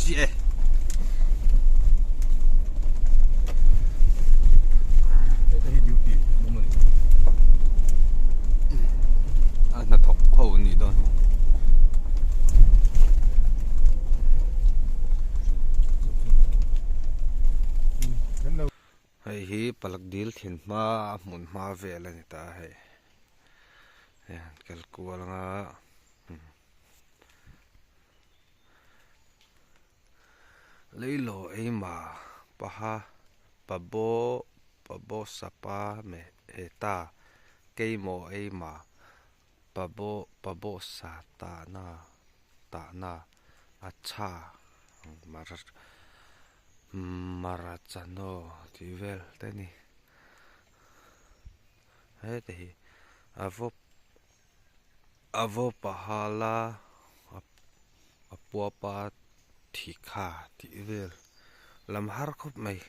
chiah e. A hnathawk ho an nih dawn hi. Hei hi palak dil thin hma a hmun hma vel a ni ta hei. Hei an kal kual anga Leilo eima paha pabo pabo sapa me eta keimo eima pabo pabo sa tahna tahna acha marachano tih vel te a ni heta hi a vawp. A vaw pahala a puapa thi kha tih vel lam har khawp mai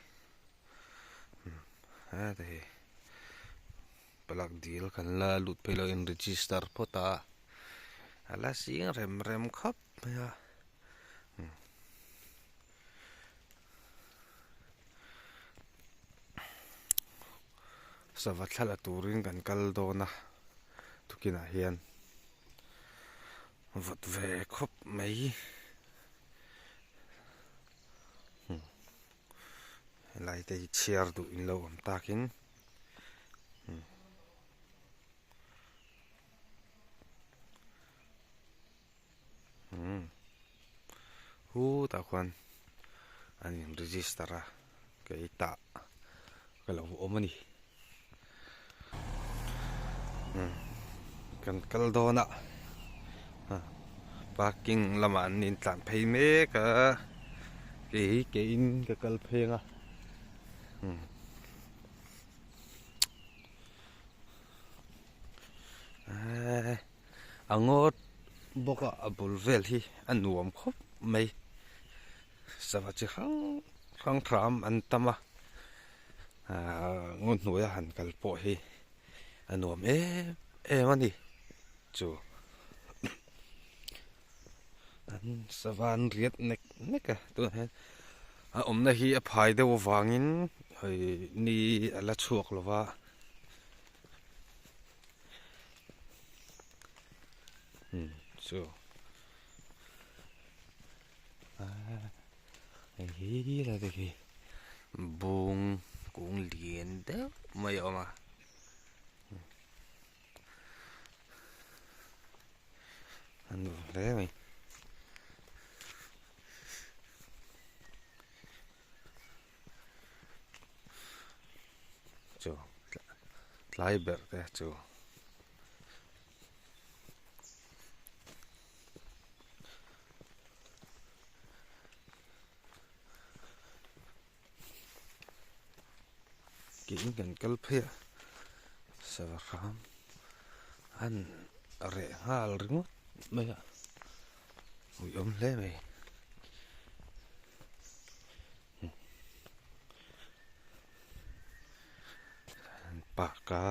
heta hi palak dil kan la lut phei lo in register phawt a a la zing rem rem khawp mai a. Sava thla la turin kan kal dawn a tukinah hian vawt ve khawp mai helai te hi chhiar duh in lo awm takin. Hu tah khuan an in register a kei tah ka lo awm a ni kan kal dawn a parking lamah an in tlan phei mek a kei hi ke in ka kal phei ang a. A ngawt bawk a a bul vel hi a nuam khawp mai sava chi hrang hrang hram an tam a ahh ngaw hnuaia han kal pawh hi a nuam em em a ni chu an sava an riat nek nek a tunah hian a awmna hi a phai deuh avangin hei ni a la chhuak lo va. Chu hei hi lai te khi bung kung lian deuh mai a awm a a nuam hle mai. Chu tlai ber te chu tiin kan kal phei a sava hram an reh nghal ringawt mai a uiawm hle mai. Park a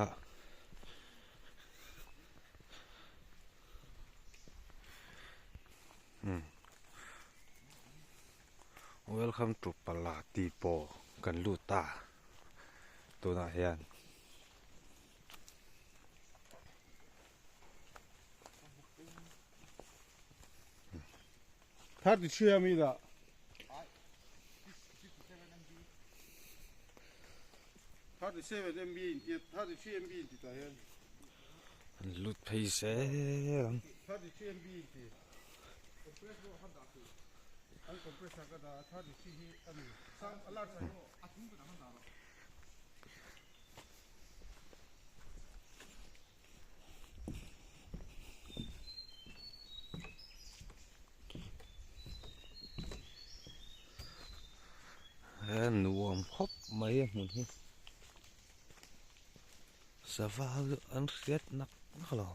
welcome to pala tih pawh kan lut ta tunah hian. 33 a mi dah. 37 MB in ti 33 MB in ti tah hian. An lut phei zel ang. 33 MB in ti. Compress pawh kha dah tur. An compress a ka dah a 33 hi a ni. Sang a large a a thum ka dah khan dah rawh. He nuam khawp mai a hmun hi sava an hriat nak nak lo.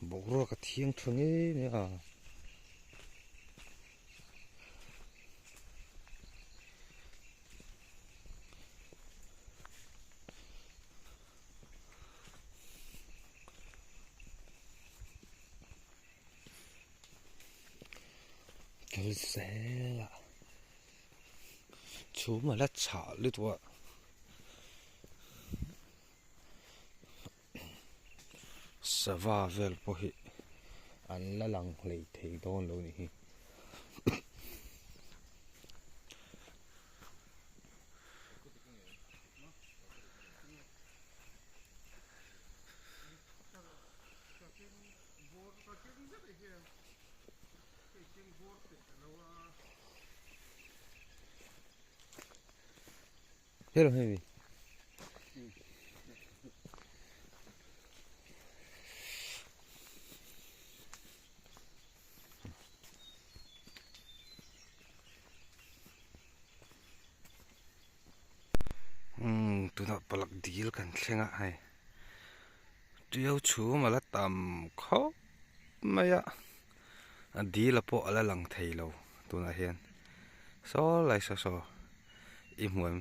Boruak a thiang tha ngei mai a. zel a chhum a la chhah lutuk a. Sava vel pawh hi an la lang hlei thei dawn lo ni hi. Hello hei umm tunah palak dil kan thleng a hei tiau chhum a la tam khawp mai a a dil a pawh a la lang thei lo tunah hian saw lai saw saw. I hmu em?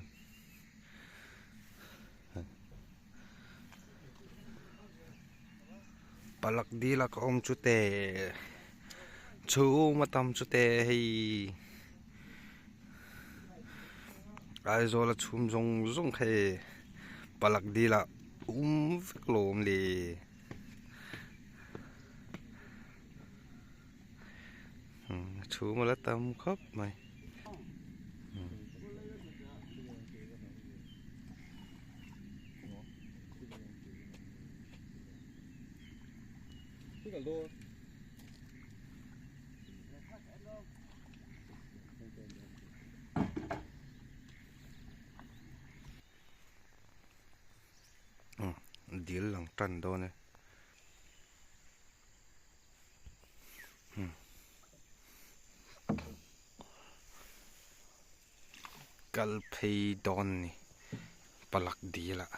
Palak dil a ka awm chu te chhum a tam chu te hei Aizawl a chhum zawng zawng kha hei palak dil ah um vek lo awm le. Chhum a la tam khawp mai. Dil lang tan dawn e. Kal phei dawn ni palak dil ah.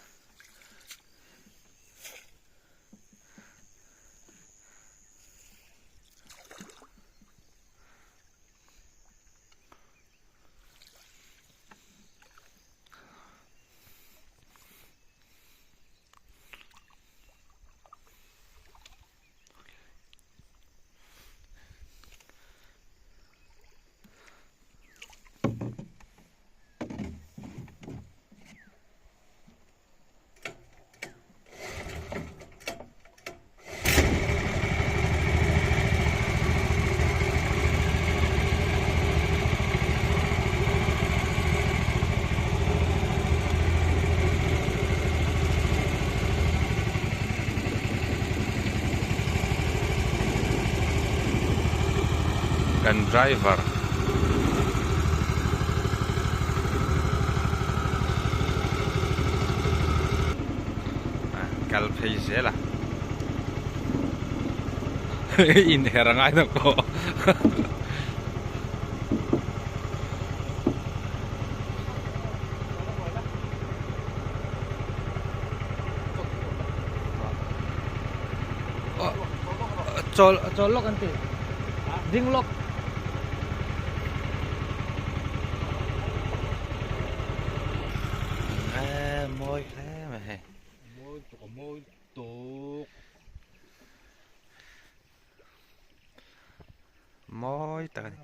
Kan driver kal phei zel a inher a ngai deuh pawh. Chawl chawl lawk an ti ding lawk. Mawi hle mai hei. Mawi tuk a mawi tuk. Mawi tak a ni.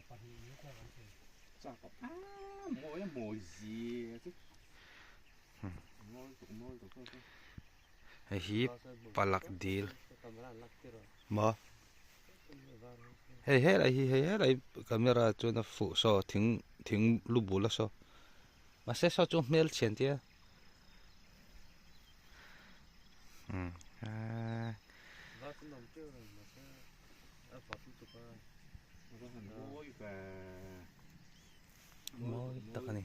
Hei hi palak dil maw hei helai hi hei helai camera chuan a fuh saw thing thing lu bul a saw mahse saw chu hmel chhian tia umm aaa. Mawi tak a ni.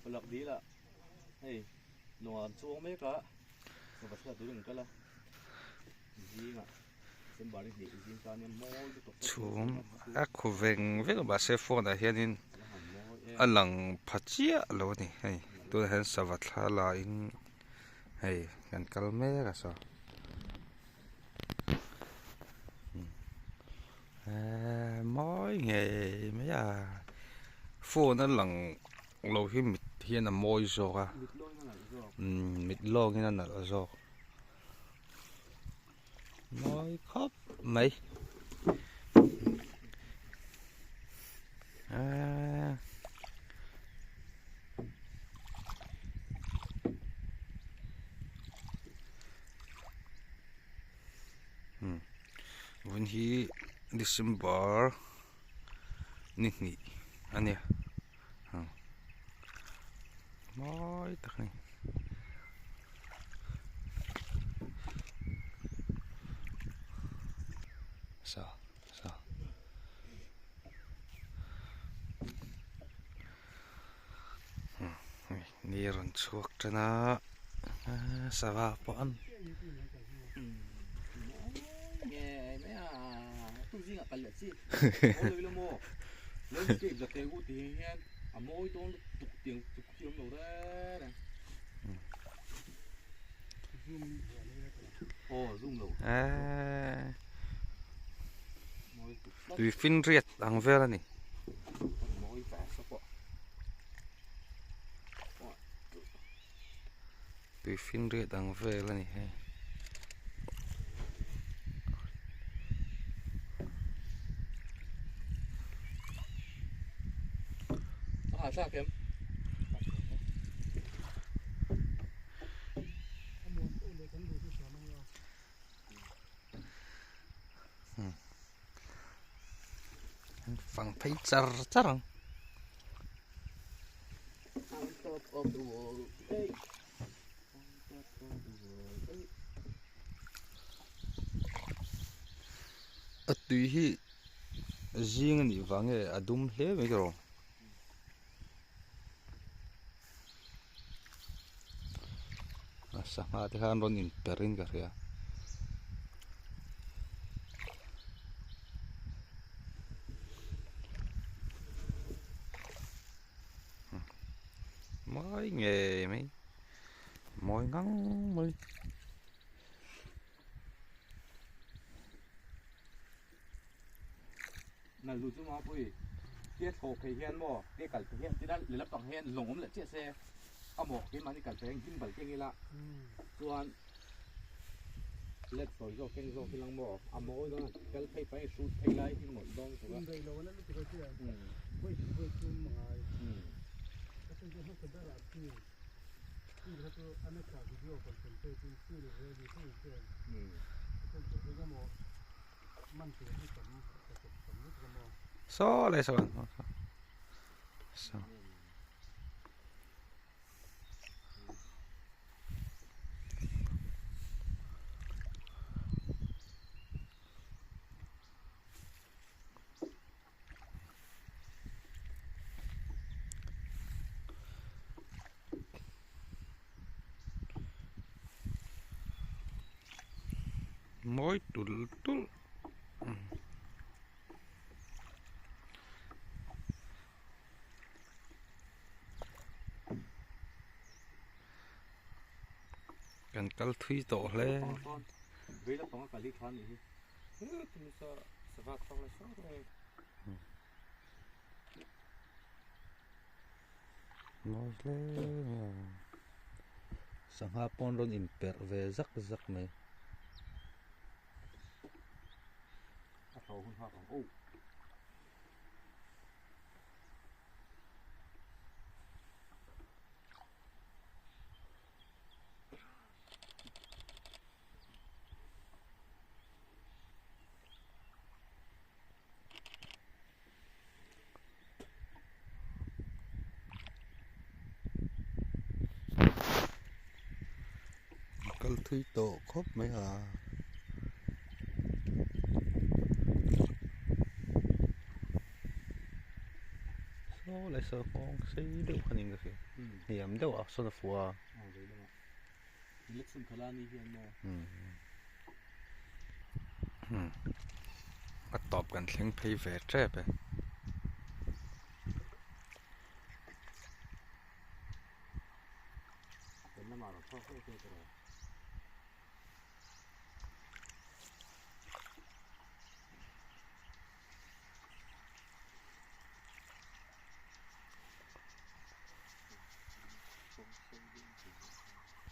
Palak dil ah hei lawng an chuang mek a sava thla turin an kal a zingah December ni hnih zing tan hian mawi lutuk chhum a khu veng veng a mahse phone ah hianin a lang pha chiah lo a ni hei tunah hian sava thla la in hei kan kal mek a saw eee mawi ngei mai a. Phone a lang lo hi mit hian a mawi zawk a mit lawngin a nalh zawk mawi khawp mai aaa. Vawiin hi December ni hnih a nia mawi tak a ni sa sa ni a rawn chhuak tan a sava pawh an tui finriat ang vel a ni. Tui finriat ang vel a ni hei. Fang phei char char ang. A tui hi zing a nih vang nge a dum hle mai tawh. A sangha te khan rawn in per in ka hria. Mawi ngei mai mawi ngang mai. Nal duh chu mapui tia thlawh phei hian maw tia kal phei hian tina lehlam pang hian lawng awm leh chiah se a maw keimahni kal phei hian gimbal keng ila chuan let sawi zawk keng zawk ilang maw a mawi dawn a kal phei phei hrut phei lai hi mawlh dawn tuk a. Saw lai saw saw Mawi tulh tulh kan kal thui tawh hle. Mawi hle mai a sangha pawn rawn inperh ve zak zak mai. Kal thui tawh khawp mai a. Saw leh saw nghawng sei deuh kha niin ka hria hniam deuh a sawn a fuh a. A tawp kan thleng phei ve tep e.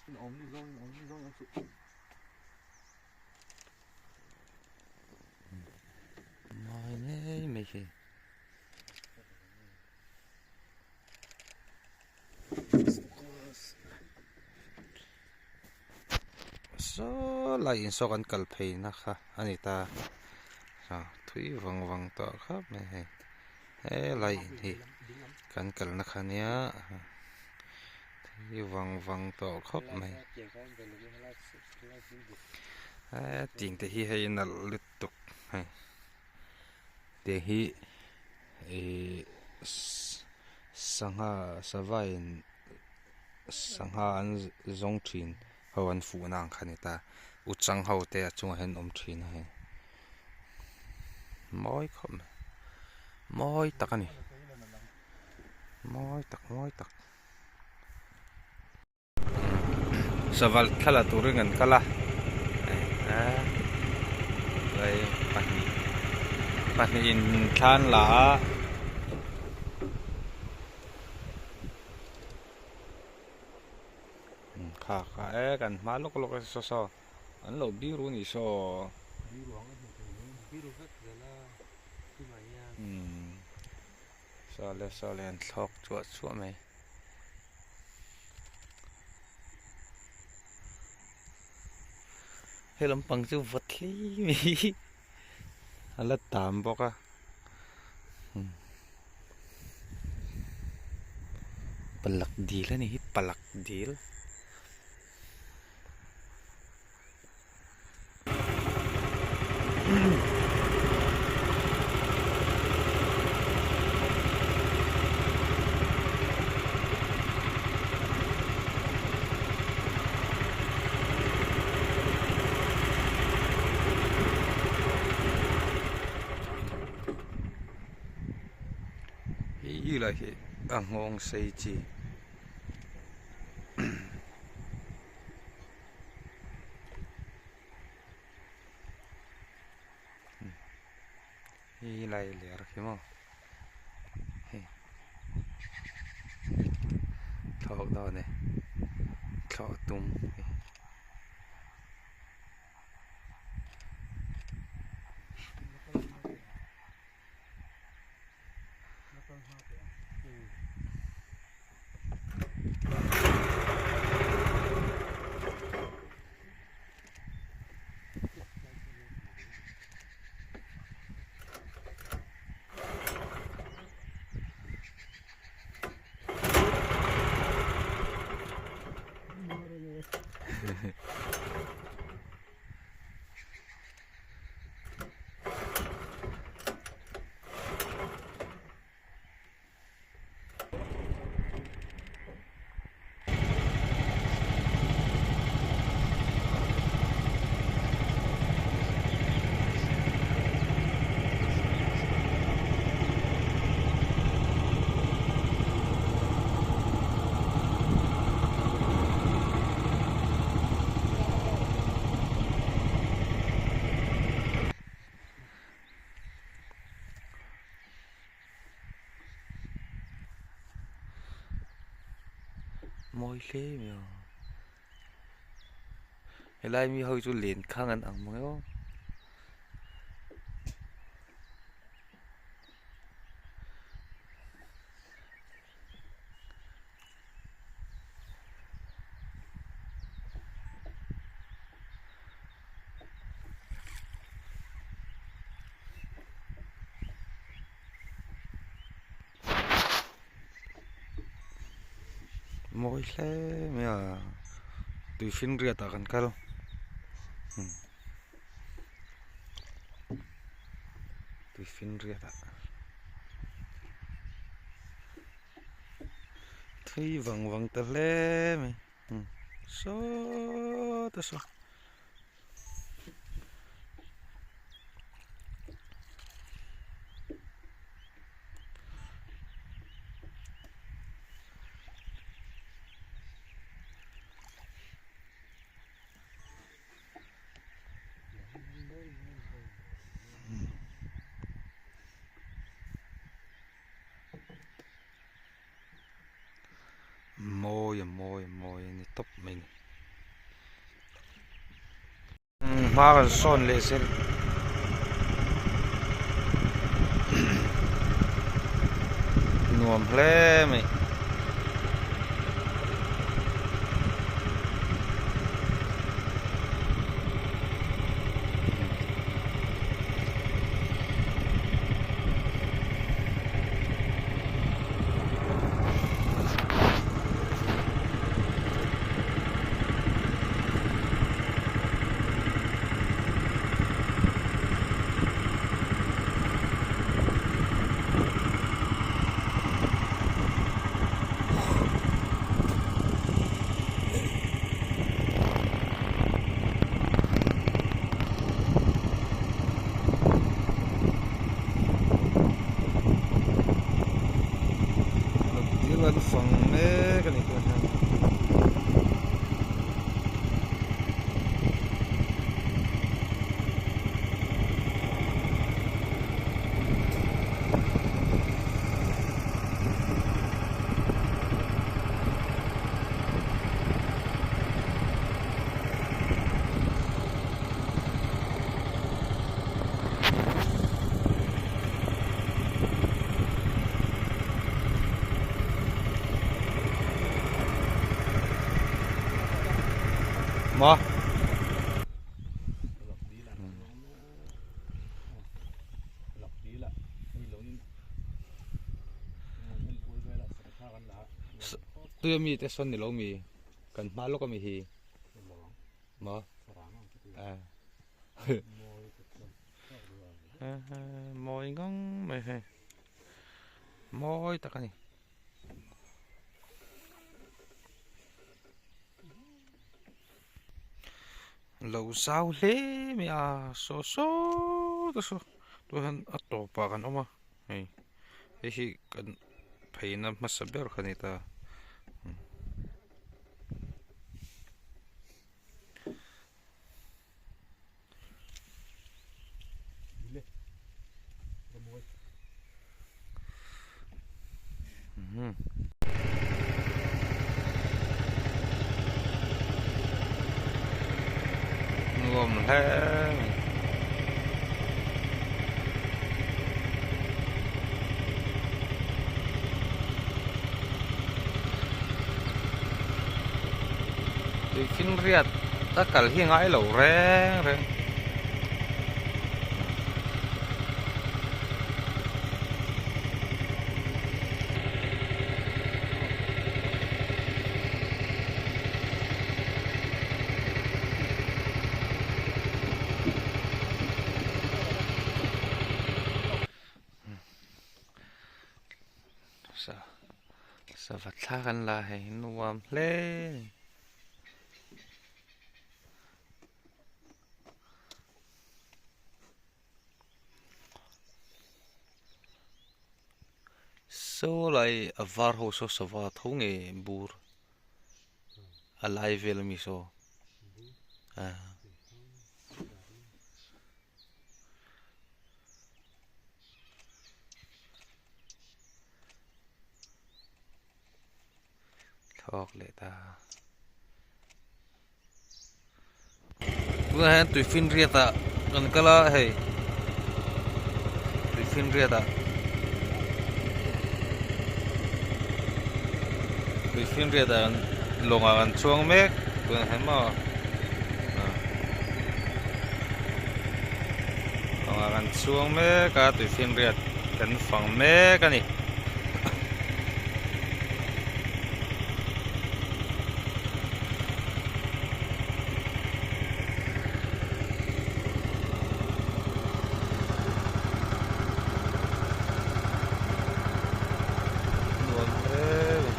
Mawi ngei mai hi. Saw lai in saw kan kal phei na kha a ni ta thui vang vang tawh khawp mai hei helai in hi kan kalna kha nia thui vang vang tawh khawp mai hetiang te hi hei nalh lutuk hei tiang hi ihh sangha sava in sangha an zawng thin ho an fuh na ang kha a ni ta uchang ho te a chungah hian awm thin a hei mawi khawp mai mawi tak a ni mawi tak mawi tak. Saval thla la turin kan kal a hei pahnih pahnihin thla an la a. Kha kha e kan hma lawk lawk a saw saw an lo biru a nih saw. Saw le saw le an thlawk chuah chuah mai. He lampang chu vawt hle mai a la tam bawk a palak dil a ni hi palak dil. Hei lai hi a nghawng sei chi. Hei lai ler khi maw hei thlawk dawn e thlawh tum hei. Mawi hle mai a helai mi ho chu len khang an ang mang e aw. Mawi hle mai a tui finriat ah kan kal tui finriat ah thui vang vang ta hle mai saw ta saw. Mawi a mawi a mawi a ni tawp mai ni. Hma kan sawn leh zel. Nuam hle mai. Thil an fang mek a ni tûn hian. Maw? Tuia mi te sawn ni lo mi kan hma lawk ami hi maw mawi ngang mai hei mawi tak a ni. Lo zau hle mai a saw saw te saw tah hian a tawpah kan awm a hei hei hi kan pheina hmasa ber kha a ni ta. Nuam hle mai. Tuifinriat a kal hi ngai lo reng reng. Sa sava thla kan la hei nuam hle a ni. Saw lai a var ho saw sava tho nge bur a lai vel ami saw ah. Thawk leh ta. Tunah hian tuifinriat ah kan kal a hei tuifinriat ah tuifinriat ah lawng ah kan chuang mek tunah hian maw lawng ah kan chuang mek a tuifinriat kan fang mek a ni. Nuam hle mai.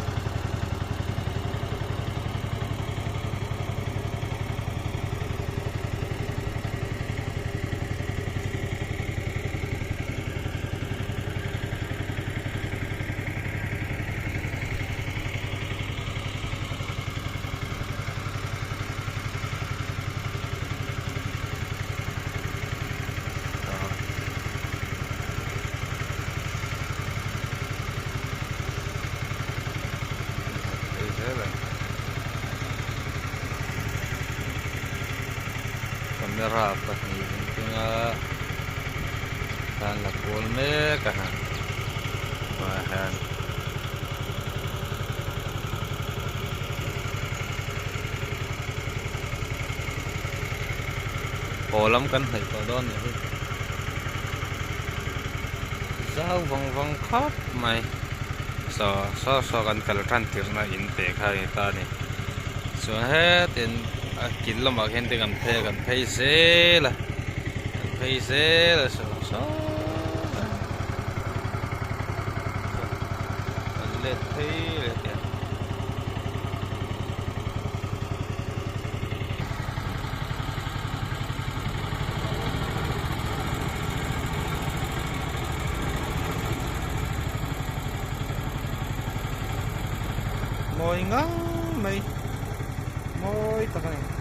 Camera pahnih an keng a thla an la kual mek a tah hian haw lam kan hnaih tawh dawn nih hi zau vang vang khawp mai saw saw saw kan kal tan tirhna in te kha a ni ta a ni chuan hetin a kil lamah khian te kan phei a kan phei zel a kan phei zel a saw saw kan let phei leh teh a. Mawi ngang mai mawi tak a ni.